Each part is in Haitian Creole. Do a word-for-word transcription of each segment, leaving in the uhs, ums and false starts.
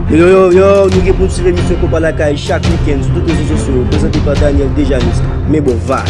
Yo, yo, yo, yo, nou gen pou n swiv emisyon Konpa Lakay chak wikenn sou tout rezo sosyo yo, prezante pa Daniel Dejanus. Men bon, va.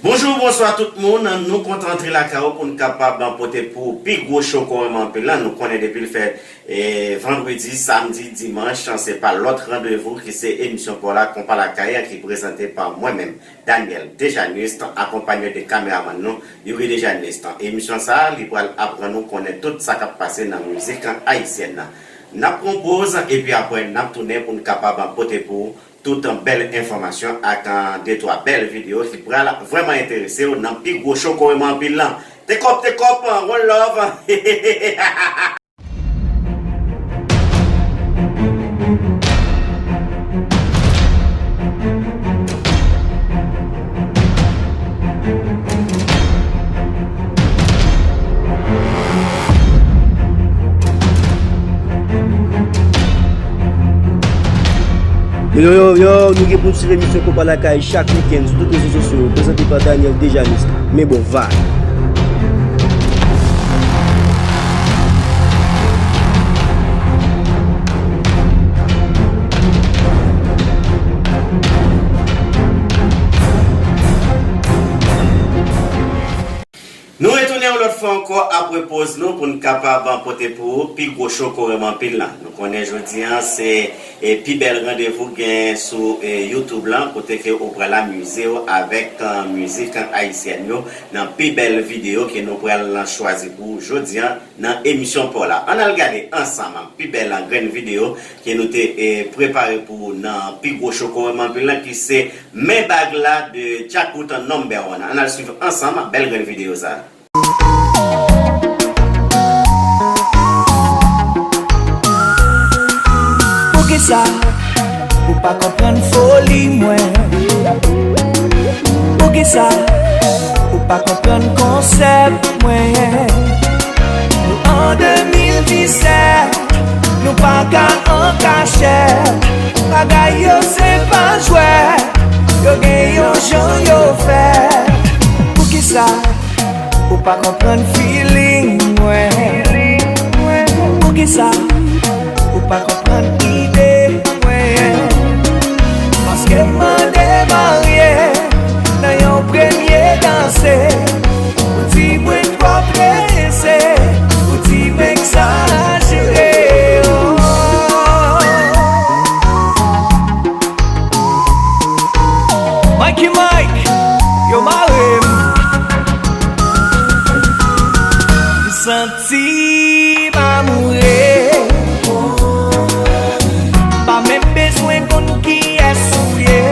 Bonjou, bonswa tout moun. Nou kontan antre lakay ou pou n kapab pote pou ou pi gwo cho kòrèman anpil lan. Nou konnen depi l fè, e, vandredi, samdi, dimanch, se pa lòt randevou ki se emisyon pa w la, Konpa Lakay, ki prezante pa mwen menm, Daniel Dejanus, akonpanye de kameramann nou, Youri Dejanus. Emisyon sa a, li pral aprann ou konnen tout sa k ap pase nan mizik ayisyèn nan. N ap pran poz, epi apre, n ap tounen pou n kapab pote pou ou tout bèl enfòmasyon ak, ah, de twa bèl videyo ki pral vrèman enterese w nan pi gwo cho kòrèman anpil lan. Tekòp, tekòp, one love. Yo, yo, yo, yo, nou gen pou n swiv emisyon Konpa Lakay chak wikenn sou tout rezo sosyo yo, prezante pa Daniel Dejanus. Men bon, va. Nou retounen yon lòt fwa ankò apre poz nou pou n kapab pote pou ou pi gwo cho kòrèman anpil lan. Nou konnen jodi a se, e, pi bèl randevou gen sou, e, YouTube lan, kote ke ou pral amize w avèk, ah, mizik ayisyèn yo nan pi bèl videyo ke nou pral chwazi pou ou jodi a nan emisyon pa w la. Ann al gade ansanm pi bèl grenn videyo ke nou te, e, prepare pou ou nan pi gwo cho kòrèman anpil lan, ki se Men Bag La de Djakout Number One. Ann al swiv ansanm bèl grenn videyo sa a. Poukisa ou pa konprann foli mwen? Poukisa ou pa konprann konsèp mwen? Nou an de mil disèt, nou pa ka an kachèt. Bagay yo se pa jwèt, yo gen yon jan yo fèt. Poukisa ou pa konprann feeling mwen? Poukisa ou pa konprann ide mwen? Paske m mande marye nan yon premye danse. Ou di mwen twò prese, ou di m egzajere, oh. Mikey Mike, yo mare m. M santi m amoure. Pa menm bezwen konn kiyès ou ye.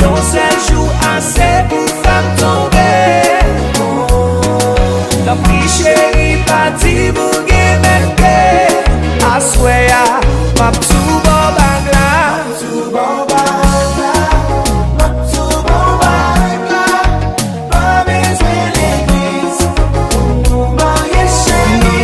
Yon sèl jou ase pou fè m tonbe. Tanpri cheri, pa di m ou gen mèt. Aswè a, m ap sou bò bag la. Sou bò bag la, m ap sou bò bag la. Pa bezwen legliz pou nou marye, cheri.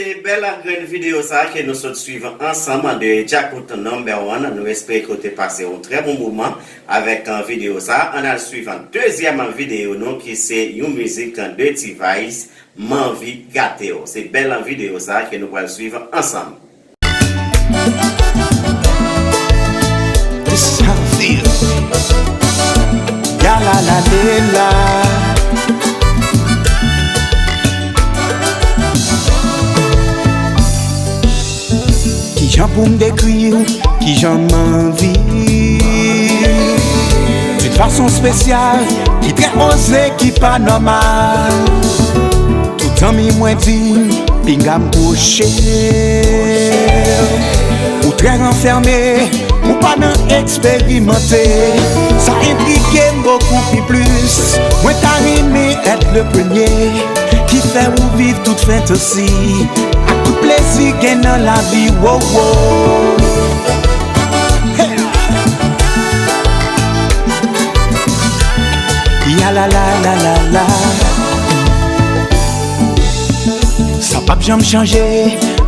Se bèl grenn videyo sa ke nou sot swiv ansanm de Djakout Number One. Nou espere ke w te pase yon trè bon moman avèk, uh, videyo sa. Ann al swiv dezyèm videyo nou ki se yon mizik de T-Vice, M anvi gate w. Se bèl videyo sa ke nou pral swiv ansanm. This is how I feel. Ya la la le la. Kijan pou m dekri w, kijan m anvi. Yon fason espesyal, ki trè oze, ki pa nòmal. Tout zanmi mwen di m, pinga m pwoche. Ou trè ranfème, ou pa nan eksperimante. Sa entrige m bokou pi plis. Mwen ta renmen èt le premye ki fè ou viv tout fantasi. Ak tout plezi gen nan lavi, wo, wo. Hey! Ya la la la la la. Sa p ap janm chanje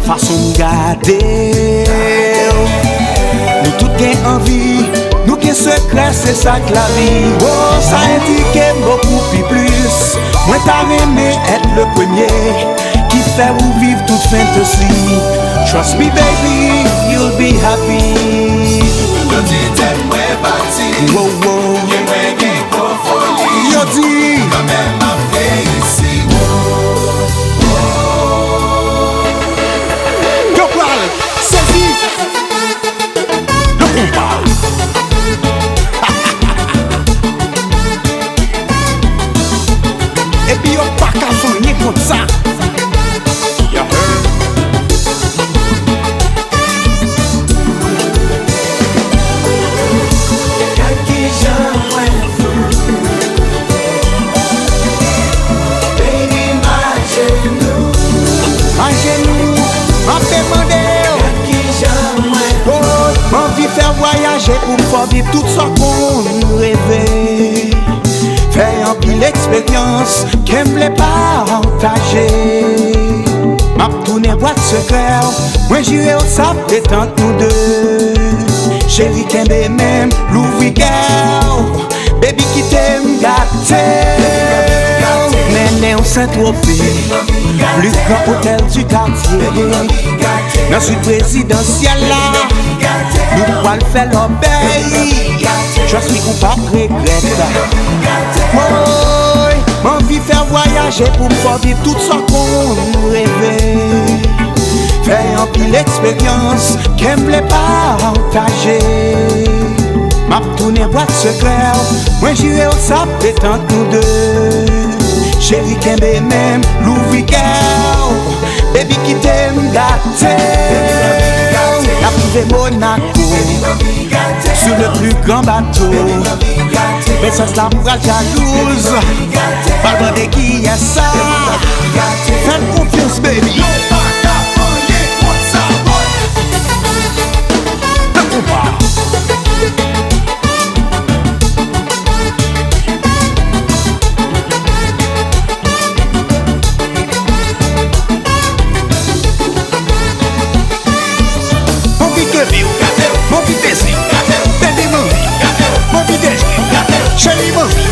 fason m gade w. Nou tout gen anvi, nou gen sekrè, se sa k lavi. Wo, sa entrige m bokou pi plis. Mwen ta renmen èt le premye ki fè ou viv tout fantasi. Trust me, baby, you'll be happy. Yo di tèt mwen pati. Wo, wo. Ke mwen gen gwo foli. Yo di. Kanmenm m ap reyisi. Yo pral sezi. Nan konpa. Epi yo pa ka fè anyen kont sa. Ya heard. Gad kijan mwen Baby, m ajenou. Ajenou, m ap demande w. Gad kijan mwen. Oh, m anvi fè w vwayaje pou m fè w viv tout sa w konn reve. Fè anpil eksperyans ke m vle pataje. M ap tounen bwat sekrè w. Mwen jire w sa ap detant nou de. Cheri, kenbe men m, louvri kè w. Baby, kite m gate w. Mennen w Sen Twope, pli gran otèl di katye. Nan swit prezidansyèl la, nou pral fè lòbèy. Trust me, ou p ap regrèt. Woy, m anvi fè w vwayaje pou m fè w viv tout sa w konn reve. Fè anpil eksperyans ke m vle pataje. M ap tounen bwat sekrè w. Mwen jire w sa ap detant nou de. Cheri, kenbe men m, louvri kè w. Baby, kite m gate w. N ap rive Monaco, sur le plus grand bateau. Prensès la pral jalouz. Pral mande kiyès sa. Fè m konfyans, baby. Nan konpa. Mwen anvi kenbe w, mwen anvi peze w, baby, mwen anvi, mwen anvi deje w, cheri, mwen anvi.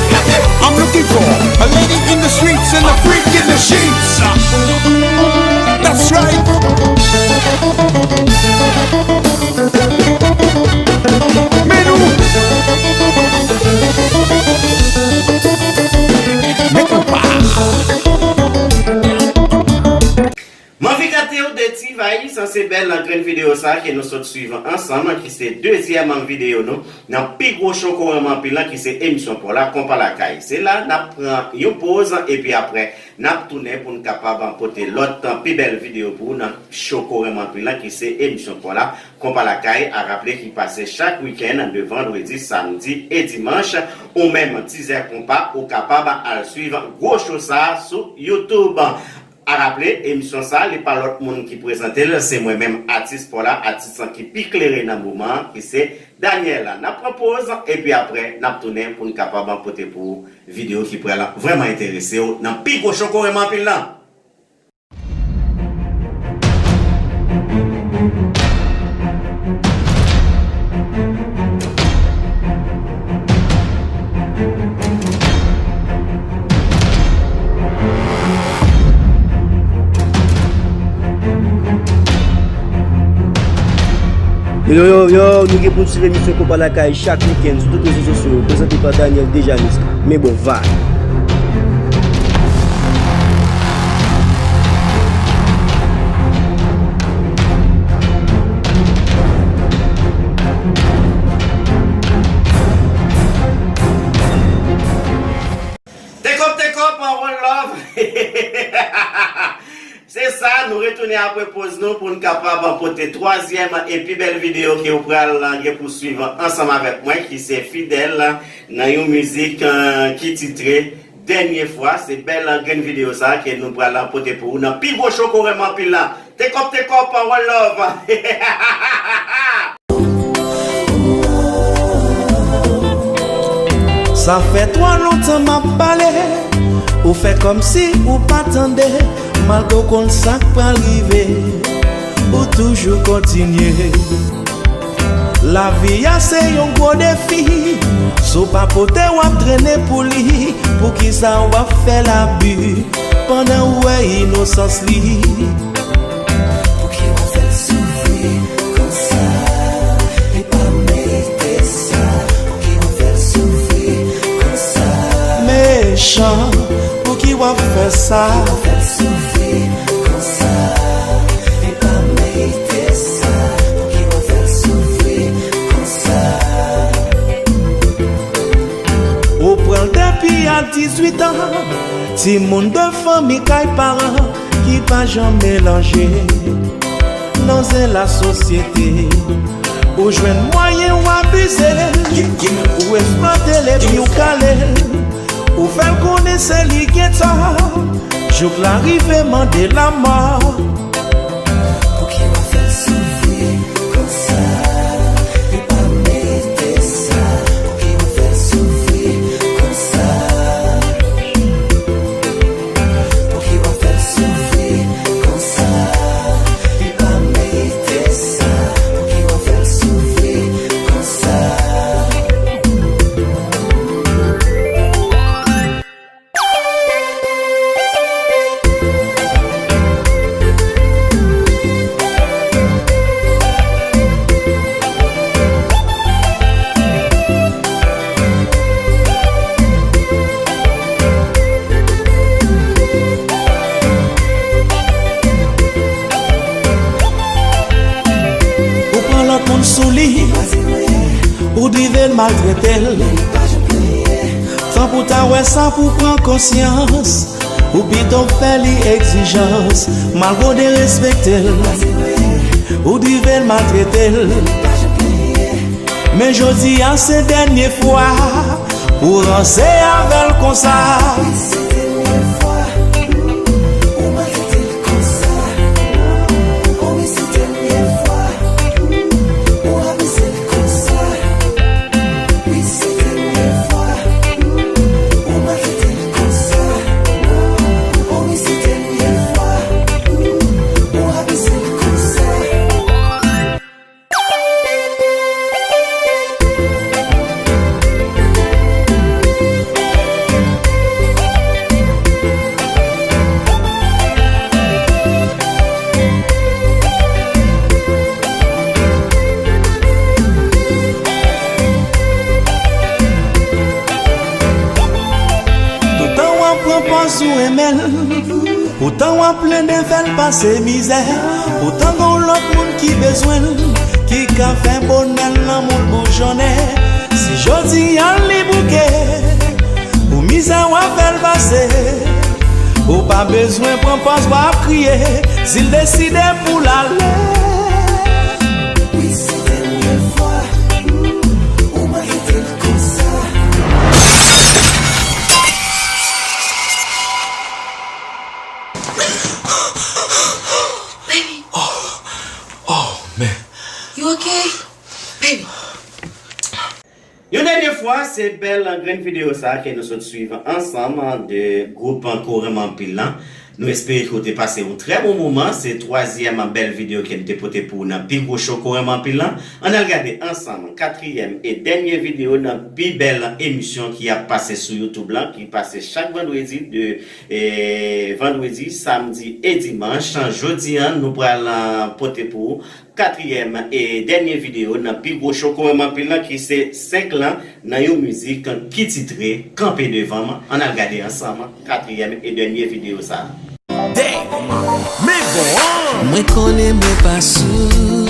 I'm looking for a lady in the streets and a freak in the sheets. That's right. Men nou. Men konpa. M anvi gate w de T-Vice, se bèl grenn videyo sa ke nou sot swiv ansanm, ki se dezyèm videyo nou nan pi gwo cho Kore m anpil lan, ki se emisyon pa w la, Konpa Lakay. Se la n ap pran yon poz, epi apre, n ap tounen pou n kapab pote lòt pi bèl videyo pou ou nan cho Kore m anpil lan, ki se emisyon pa w la, Konpa Lakay, a raple ki pase chak wikenn de vandredi, samdi e dimanch, ou menm tizè konpa, ou kapab al swiv gwo cho sa a sou YouTube. A raple, emisyon sa a, li pa lòt moun ki prezante l, se mwen menm, atis pa w la, atis lan ki pi klere nan moman an, ki se Daniel. N ap pran poz, epi apre, n ap tounen pou n kapab pote pou ou videyo ki pral vrèman enterese w nan pi gwo cho Kore m anpil lan. Yo, yo, yo, nou gen pou n swiv emisyon Konpa Lakay chak wikenn sou tout rezo sosyo yo, prezante pa Daniel Dejanis. Men bon, vibe. Take up, take up, one love. Se sa, nou retounen apre poz nou pou n kapab pote twazyèm e pi bèl videyo ke w pral gen pou swiv ansanm avèk mwen, ki se Fidel, nan yon mizik, eh, ki titre Dènye Fwa. Se bèl grenn videyo sa ke nou pral pote pou ou nan pi gwo cho Korèm Anpil la. Take up, take up, one love. Sa fè twò lontan m ap pale, ou fè kòmsi ou pa tande, malgre w konn sa k pral rive, ou toujou kontinye. Lavi a se yon gwo defi, si w pa pote w ap trennen pou li, poukisa w ap fè labi pandan w wè inosans li? Pouki w ap fè l soufri konsa? Li pa merite sa. Pouki w ap fè l soufri konsa? Mechan, pouki w ap fè sa? Pouki w ap fè l soufri konsa? Li pa merite sa. Pouki w ap fè l soufri konsa? Ou pran l depi a dizuit an, timoun de fanmi kay paran ki pa janm melanje nan zen lasosyete. Ou jwenn mwayen w abize l, ou eksplwate l epi w kale l. Ou fè l konnen se li gen tò, jouk l arive mande lanmò. Pouki w ap fè l soufri konsa? Li pa merite sa. Pouki w ap fè l soufri konsa? Pouki w ap fè l soufri konsa? Li pa merite sa. Pouki w ap fè l soufri konsa? Ou pran lòt moun sou li, ou drive l maltrete l. Tan pou ta wè sa pou pran konsyans, ou pito fè li egzijans, malgre w derespekte l, ou drive l maltrete l. Men jodi a se dènye fwa pou w ranse avè l konsa. Toutan w ap pran pòz ou renmen l, poutan w ap plenn fè l pase mizè. Poutan gon lòt moun ki bezwen l, ki ka fè bonè l, lanmou l boujonnen. Si jodi a li bouke, pou mizè w ap fè l pase, ou pa bezwen pran pòz w ap kriye, si l deside pou l ale. Wi, se dènye fwa, ou mèt kite l konsa. Baby. Oh, oh, man. You okay? Baby. Yon dènye fwa, se bèl grenn videyo sa ke nou sot swiv ansanm de gwoup Korèm Anpil lan. Nou espere ke w te pase yon trè bon moman. Se twazyèm bèl videyo ke n te pote pou w nan pi gwo cho Korèm Anpil lan. Ann al gade ansanm katriyèm e dènye videyo nan pi bèl emisyon ki ap pase sou YouTube lan, ki pase chak vandredi de, eh, vandredi, samdi e dimanch. Jodi a, nou pral, ah, pote pou ou katriyèm e dènye videyo nan pi gwo cho kòmanm anpil lan ki se senk lan nan yon mizik ki titre Kanpe Devan m. Ann al gade ansanm katriyèm e dènye videyo sa a. Damn! Men bon an! Mwen konnen mwen pa sou,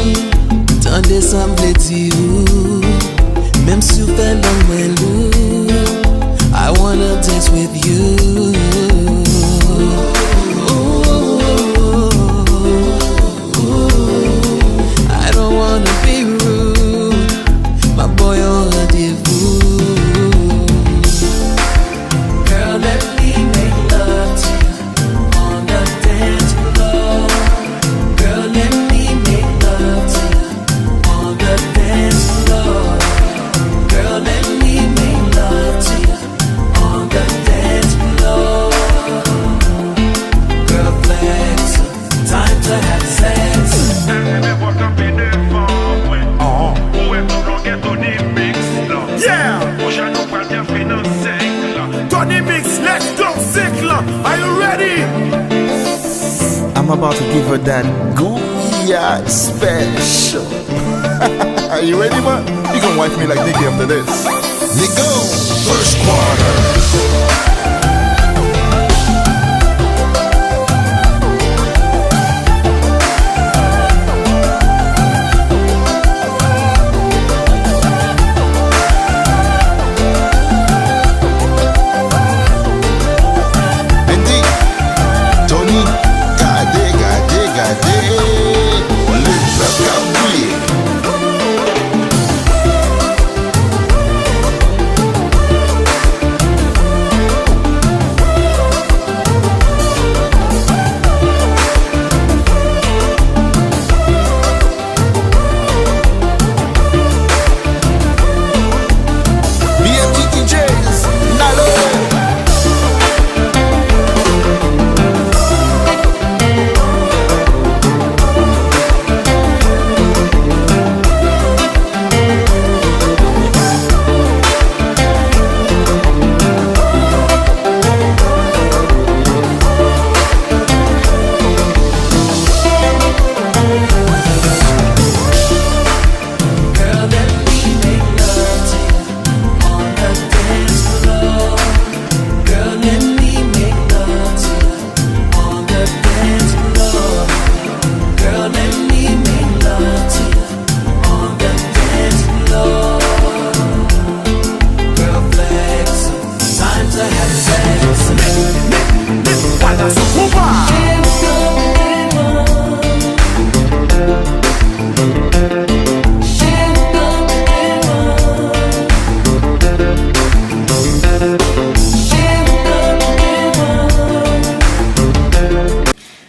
tande sa m vle di ou. Menm si w fè lang mwen lou, I wanna dance with you. I don't wanna be rude, my boy on rendez-vous. Girl, let me make love to you on the dance floor. Girl, let me make love to you on the dance floor. Girl, let me make love to you on the dance floor. Girl, flex. Time to have sex. Bèbè, bò kanpe devan mwen. Ou wè tout longè Tony Mix la. Yeah! Pwochèn nou pral byen fè nan senk la. Tony Mix, let's go, senk lan. Are you ready? I'm about to give her that Guyad special. Are you ready, man? You gonna wife me like Nicki after this. Nigo, first quarter. Bendy, Tony, gade, gade, gade. Le pèp k ap kriye. B M G D Js, Nalo.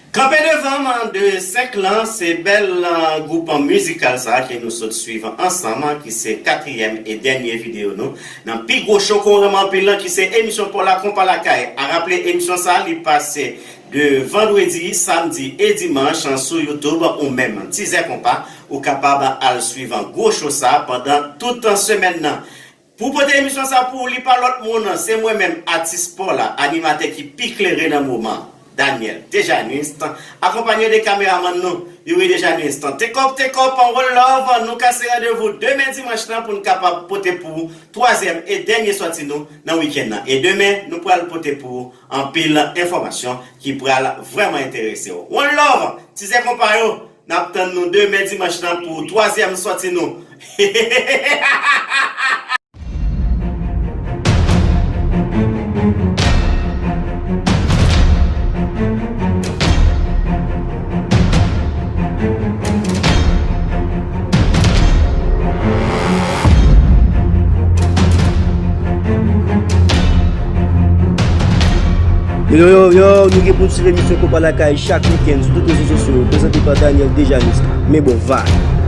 Kanpe devan m de senk lan, se bèl, uh, gwoup mizikal sa a ke nou sot swiv ansanm, ki se katriyèm e dènye videyo nou nan pi gwo cho ke w renmen anpil lan, ki se emisyon pa w la, Konpa Lakay. A raple, emisyon sa a, li pase de vandredi, samdi e dimanch sou YouTube ou menm Tizè Konpa. Ou kapab al swiv gwo cho sa a pandan tout semèn nan. Pou pote emisyon sa pou ou, li pa lòt moun, se mwen menm, atis pa w la, animatè ki pi klere nan moman, Daniel Dejanist, akonpanye de kameramann nou, Youri Dejanist. Tekòp, tekòp, one love, nou kase randevou demen dimanch lan pou n kapab pote pou ou twazyèm e dènye sòti nou nan wikenn nan. E demen, nou pral pote pou ou anpil enfòmasyon ki pral vrèman enterese w. One love, Tizè Konpa yo, n ap tann nou demen dimanch lan pou twazyèm sòti nou. Yo, yo, yo, yo, nou gen pou n swiv emisyon Konpa Lakay chak wikenn sou tout rezo sosyo yo, prezante pa Daniel Dejanist. Men bon, vibe.